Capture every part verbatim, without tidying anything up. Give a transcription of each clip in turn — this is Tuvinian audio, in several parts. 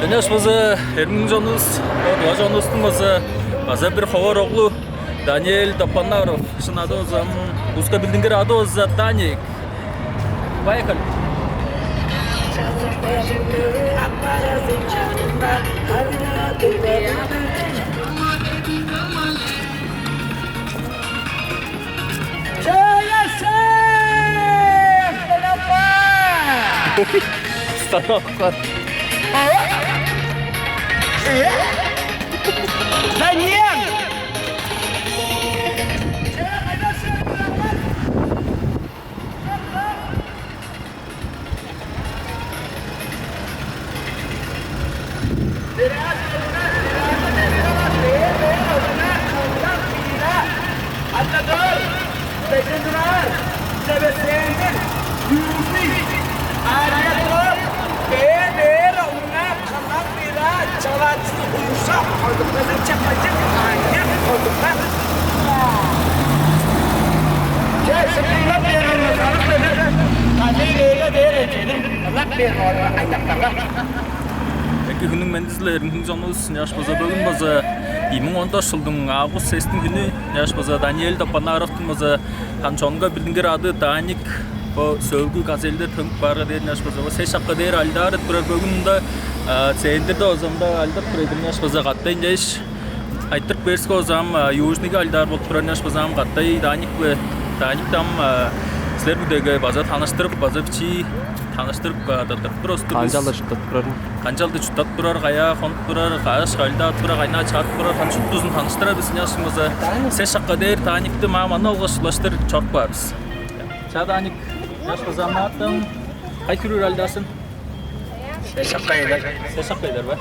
Ынчаш база эрмиң чонувус, дуа чонувустуң база, база бир ховар оглу Даниэль Топонаров, шын ады база, ам, улуска билдингир ады база Даник. Поехали. Остановка. Даниэль! Эки хүннүң мендизи-биле, эргим чонувус, ыяш база бөгүн база ийи муң он тос чылдың август сестиң хүнү, ыяш база Даниэль Топонаровтуң база хан чонга билдингир ады Даник, бо сөөлгү газельдер төнүп баарга дээр ыяш база, бо сес шакка дээр ажылдаар турар бөгүн мында, а, центрде озамда ажылдап турар эдим ыяш база каттай ынчаш айтырып берске озам, а, Южныйга ажылдаар болуп турар ыяш база ам каттай Даник-биле, Даник-дам, а, силер бүгдеге база таныштырып, база бичии таныштырып, а, тыртып тур остур. Канчалдыр чурттап турарың? Канчалдыр чурттап турар, каяа хонуп турар, каш кайылдаап турар, кайнаа чаап турар, хан шуптузун таныштырар бис ыяш база. Сес шакка дээр Даникти маа маны алгаш улаштыр чоруп каар бис. Чаа, Даник, ыяш база амааттың кай хүрүр ажылдаасын? Сес шакка эдер. Сес шакка эдер бе?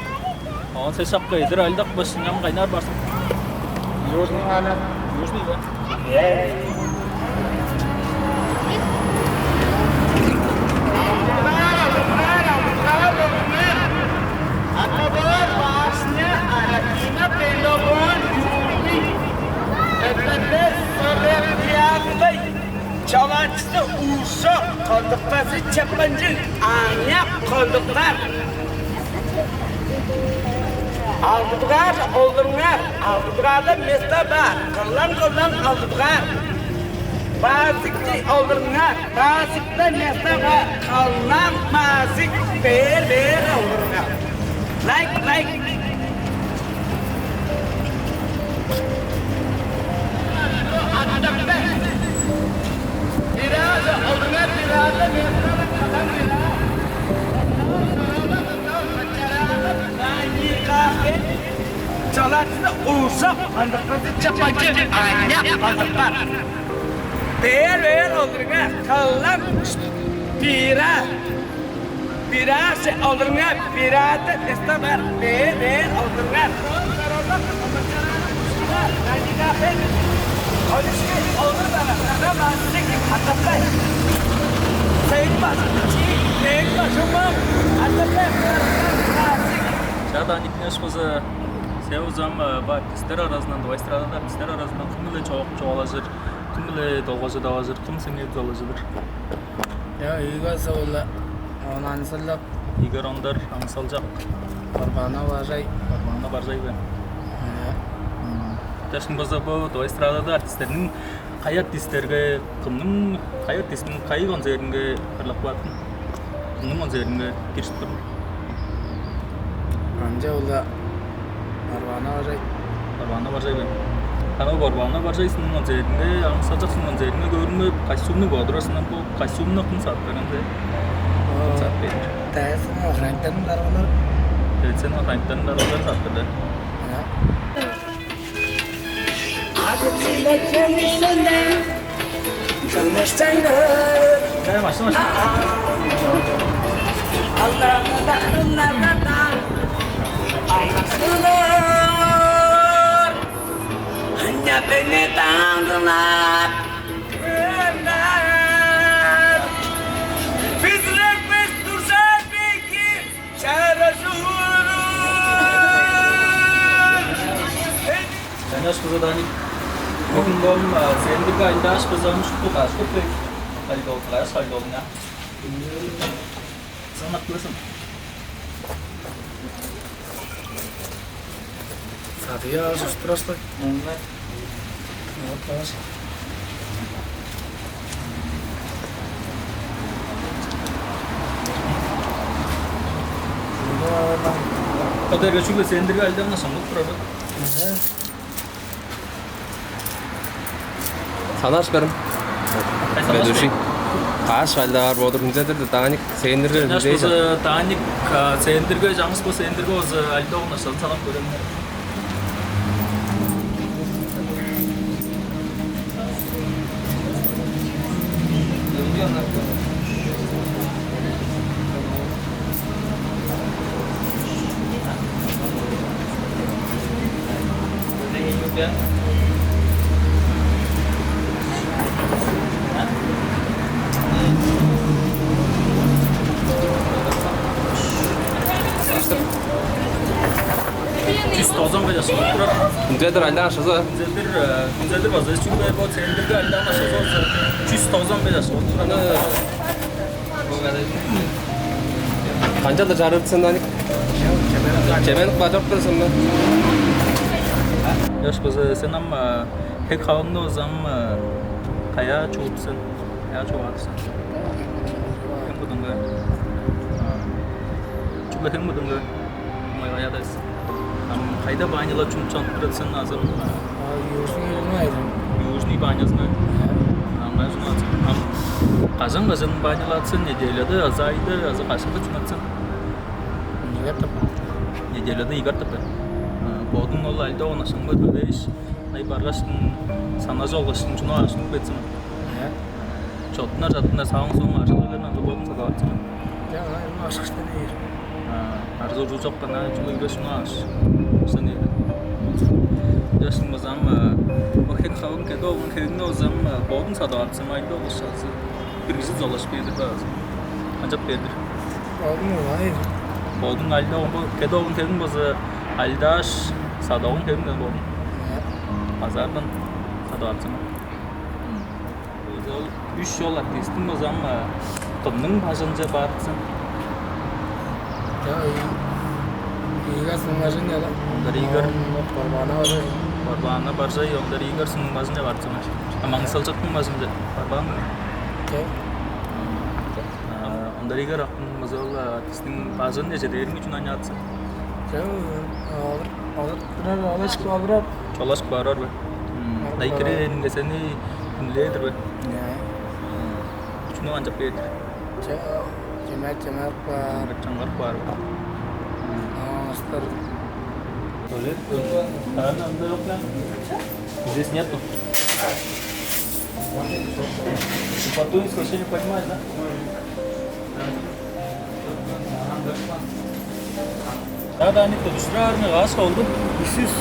Оон сес шакка эдер ажылдап башыңам кайнаар барсын. Южный ана. Южный бе? Чалаачызы уушок, колдуктазы чапканчыг, аныяк колдуктар. Алдыдыгаар олурңар, алдыдыгаарда места бар, кылаң-кылаң алдыдыгаар. Базикти олурңар, базикте места бар, кылаң базик бээр-бээр олурңар. Лайк, лайк. Чалаачызы уушок, колдуктазы чапканчыг, аныяк колдуктар. Бээр-бээр олурңар, кылаң бира. Бираашы олурңар, бираадан эстен бар, бээр-бээр олурңар. Олушки олур баракка маастыг катапкай. Сен база чи, мен бажыңмам, катапкай баракка маастыг. Чаа, Даник, ынчаш болза, сен узам, э, бо артистер аразындан, Тыва эстрадада артистер аразындан кым-биле чоок чугаалажыр, кым-биле долгажы-, даважыр, кым сеңээ дузалажыдыр? Я, Игорь Савла, он аңсалчак. Игорь Ондар, аңсалчак. Барбана Бажай. Барбана Бажай бе? Э. М. Дашкын база бо Тыва эстрадада артистерниң кайы артистерге, кымның, кайы артистиң кайы концертинге ырлап каапкан? Кымның концертинге киржип турдуң? Ынча ол-ла Барбана Бажай. Барбана Бажай бе? Ана Барбана Бажай сының концертинге, аңсалчак сының концертинге көрүнмеп, костюмну бодурасынан бо костюмну кым саап берген де? Кым саап берген? Тайсының охранниктарын даргылар. Тайсының охранниктарын даргылар саап берди. Ана. Э, машина, машина. Чараш база, Даник. Бүгүн дом, а, сендирге айылдааш база ам шупту каш көпек. Халидол, каш халидолуңа. Санап көрсем. Садыя сустурастай. Онда. Вот, давай. Кадарга чүгле сендирге айылдаан соң болуп турар. Ага. Санаш берем. Кайсы санаш? Бедуши. Каш айылдаар болур, мынча-дыр, Даник, сендирге. Санаш билбейн болза, Даник, а, сендирге, чаңгыс бо сендирге болза, айылдаа оңнашсан салам көрем. Чүс тозан беш чаш болуп турар. Күнзедир айылдаан акшазы? Күнзедир, э, күнзедир база чүгле бо сендирге айылдаан акшазы болза, чүс тозан беш чаш болуп турар. Канчалдыр чарыыр сен, Даник? Чеменип бажап турсың бе? Ёш, база сен ам, э, хек хавыңны база ам, э, каяа чугуп сен? Каяа чугаадып сен? Хем будунга. Чүгле хем будунга. Ыңай каяадайсың? Ам кайда банялап чугуп чанып турат сен азыр? А, Южный Южный айдым. Южный банязына. Ам кажан кажан банялаат сен, неделяда азы айда азы кашан чугуп сен? Неге тып? Неделяда ийи катап бе? Бодуң ол айда онашыңга төлээш, ай баргашкын санажы олгашкын чуну аашынып кетсин. Чоттунар чаттынар савың соң ажылыгларын аңгы бодуң садып атсың. Жана эми ашкыштан ийир. Арзы уржу чок кана чугула үгреш унааш. Ошон ийир. Жашын базам бо хек хавын кеде олгун хегине озам бодун садып атсам айда олуш азы. Бир кижи золаш берди базы. Канчап берди? Олун улай. Бодун айда олгун кеде олгун хегин база айдаш садып олгун хегин болду. Базардан садып атсам. Ол үш ол артистиң базам кымның бажынче баарыксың? Чаа, ийи касның бажынче ала. Ондар ийгер. Барбаана бажай. Барбаана баржай, ондар ийгер сының бажынче баарыксың. А маңсалчактың бажынче барбаан. Чаа. Ондар ийгер актың база ол артистиң бажынче чедээрин үчүн айнаатсың. Чаа, алыр, алыр, турар, алышкы алырар. Чолашкы барар бе? Дай киреринге сени хүнлээр бе? Чүнү канчап бээр? Чемек чемек бар. Чаңгар бар. Аңыстыр. Туалет. Наверное, анда жок да. Здесь нету. По ту вообще не понимаю, да? Ада ани тудуштураарыңар каш болду? Үч жүз.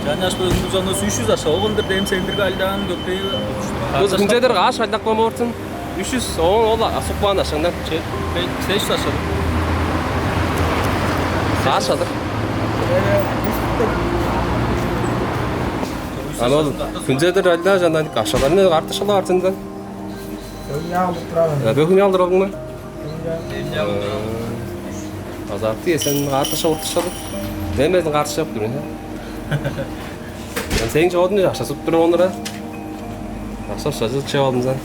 Чаан чаш бөлүмүнүң чонувус үш чүс ашка болган-дыр, дем сендирге алдаан көпей. Кыз мынча дер каш айлак болморсун? Үш чүс, оон ол асык баан ашыңдан. Че, бе, сес чүс ашка. Каш адыр? Ам ол күнзедир айлаа жандан акшаларны картышкыла бартындан. Бөгүн яалдып турар. Бөгүн яалдыр алдың ма? Азарты эсен картышып отуршадык. Мен безин картышып тур. Сен чоодун акша суп тур онура. Акша акша чыгып алдым сен.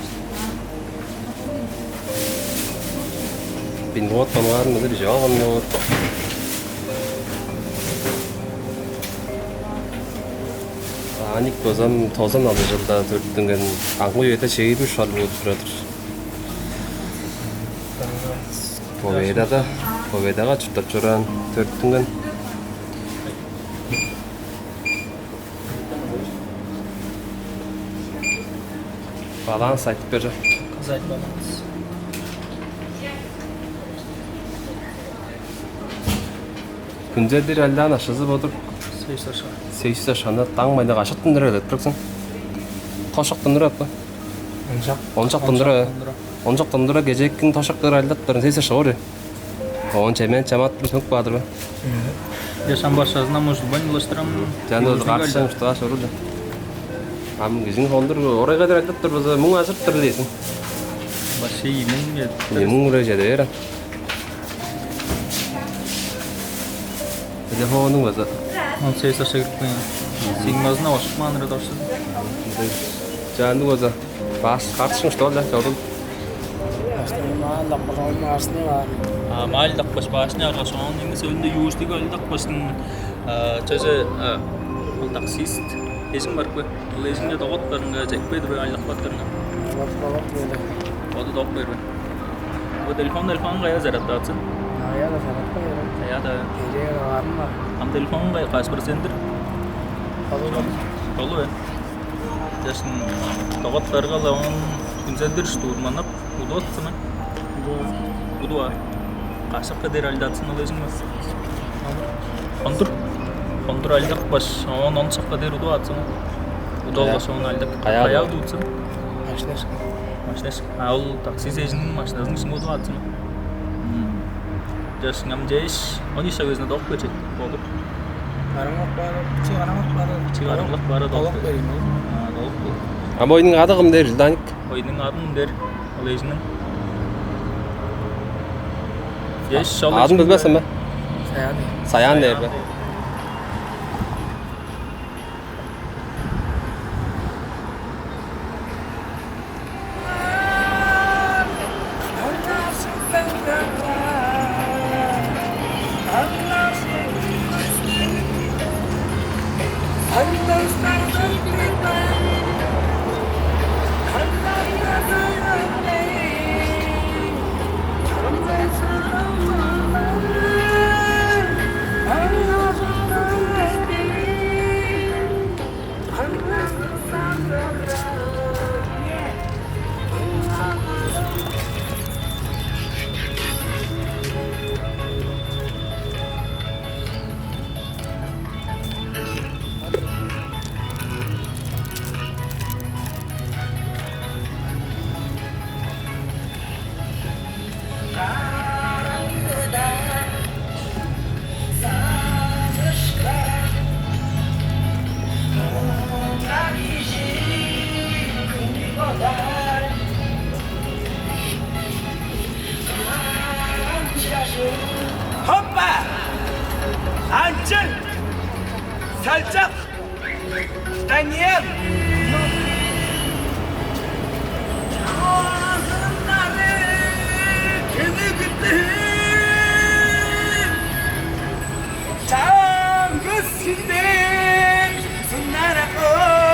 Бин вот банварын мыдыр жок аны вот. Аник базам тозан алды жылда төрүттүнген аңгы үеде чейби шарлы болуп турадыр. Победада, Победага чурттап чораан төрүттүнген. Баланс айтып бер. Кызайт баланс. Күнзедир алдаан ашызы бодур. Сейс аша. Сейс ашаны таң майда кашыктын ныры элеп турсың. Тошуктун ныры атпа. Ончак. Ончак тындыра. Ончак тындыра кежеккин тошуктар алдаттырын сейс аша ори. Он чемен чамат бир төк баадыр ба? Я шамбаршазына может бань улаштырам. Жаны картышам что аш оруда. Ам кижин холдур орайга дер алдаттыр база муң ажырттыр дейсиң. Баши имин. Имин уре жедер. Телефонуң база. Он сейс аша кирипкен. Сиңмазына ошукмаан ыры дорсун. Жанды база. Баш картышың что ли чордун? Баштан маан дакпашың маашны бар. А маал дакпаш баашны аргаш оон эми сөөлүндө юустуг өл дакпаштың чөже ол таксист эжиң бар кы? Ол эжиңе догот барынга чекпедир бе айлак баттарыңа? Догот догот бери. Бо телефон телефон кая зарядтаацын? Ая да сагатка ярат. Ая да. Кежээ каарым бар. Ам телефон кая каш процентир? Алуу. Долу бе? Жашын догот баргала он күнзелдир штурманып удуатсына. Удуа. Кашакка дээр алдатсын ол эжиң бар. Хондур. Хондур алдак баш, он он шакка дээр удуатсына. Удуа баш он алдак. Каяа удуутсун? Машинашка. Машинашка. А ол такси эжиниң машиназының ишинге удуатсына. Жашын ам жеш, он ишак өзүнө док берчек болуп. Караңгак бары, чи караңгак бары. Чи караңгак бары док. Долок берейин ол. А, долок бу. А бойнуң ады кым дээр, Даник? Ойнуң адын дээр ол эжиниң. Еш ол. Адын билбесем бе? Саяны. Саян дээр бе? Хоппа! Анчын! Салчак! Даниэль! Чаазыннары кини киттир! Чаңгыс синден суннаракыр!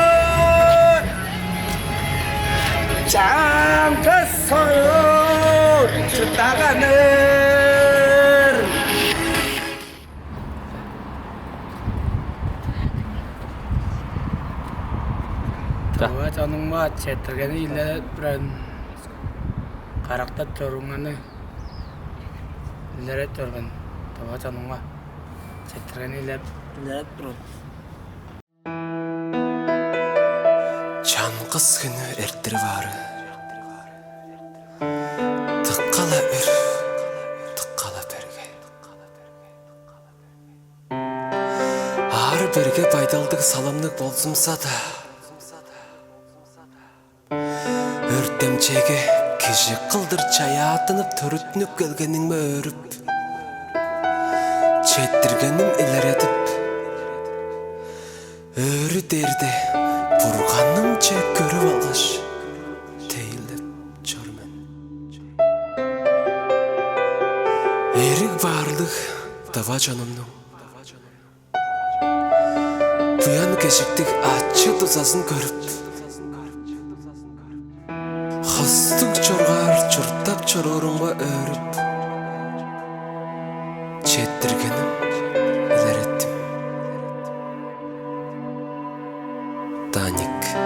Чаңгыс союр чурттаганыр! Тыва чонуңга четтиргени илередип турар, карактап чоруңарны илередип турар мен. Тыва чонуңга четтиргени илеп, илередип турар. Аас хүнү эрттирип аары дыка-ла өр, дыка-ла берге. Аар-берге байдалдыг салымныг болзумза-даа, өртемчейге кижи кылдыр чаяаттынып төрүттүнүп келгениңме өөрүп, четтиргеним илередип, өрү дээрде Бурганымче көрүп алгаш, тейлеп чор мен. Эриг-баарлыг тыва чонумнуң буян-кежиктиг ачы-дузазын көрүп, хостуг чоргаар чурттап чоруурумга өөрүп, четтиргеним илереттим. Даник.